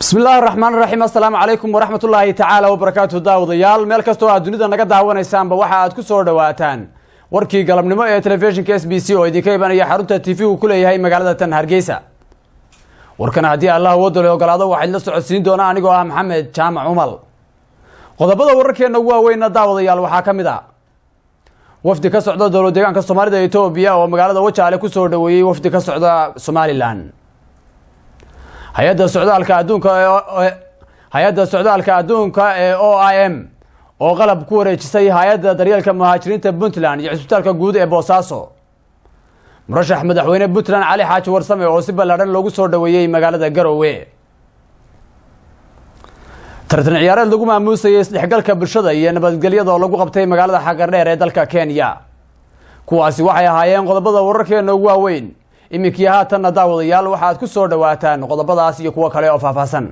Bismi illaahi raxmaan raxiim. Assalaamu calaykum waraxmat ullaahi tacaala wabarakaatu. Daawadayaal, meel kastoo aad dunida naga daawanaysaanba, waxa aad ku soo dhawaataan warkii galabnimo ee telefishinka SBC oo idinka imanaya xarunta TV uu ku leeyahay magaalada tan Hargeysa. Warkan, haddii Allah awoodda ogolaado, waxaad la socodsiin doonaa anigoo ah Maxamed Jaamac Umal. Qodobada wararkeena ugu waaweyna, daawadayaal, waxaa ka mid ah wafdi ka socda dowlad deegaanka Soomaalida Etoobiya oo magaalada Wajaale kusoo dhaweeyey wafdi ka socda Somaliland. Hay-adda socdaalka adduunka ee OIM oo qalab ku wareejisay hay-adda daryeelka muhaajiriinta Puntland iyo cisbitaalka guud ee Boosaaso. Murashax madaxweyne Puntland Cali Xaaji Warsame oo si ballaadhan loogu soo dhaweeyey magaalada Garowe. Tartan ciyaareed lagu maamuusayay isdhexgalka bulshada iyo nabadgelyada oo lagu qabtay magaalada Xagardheer ee dalka Kenya. Kuwaasi waxay ahaayeen qodobada wararkeena ugu waaweyn. Iminkii haatanna, daawadayaal, waxaad ku soo dhawaataan qodobadaas iyo kuwo kale oo faahfaahsan.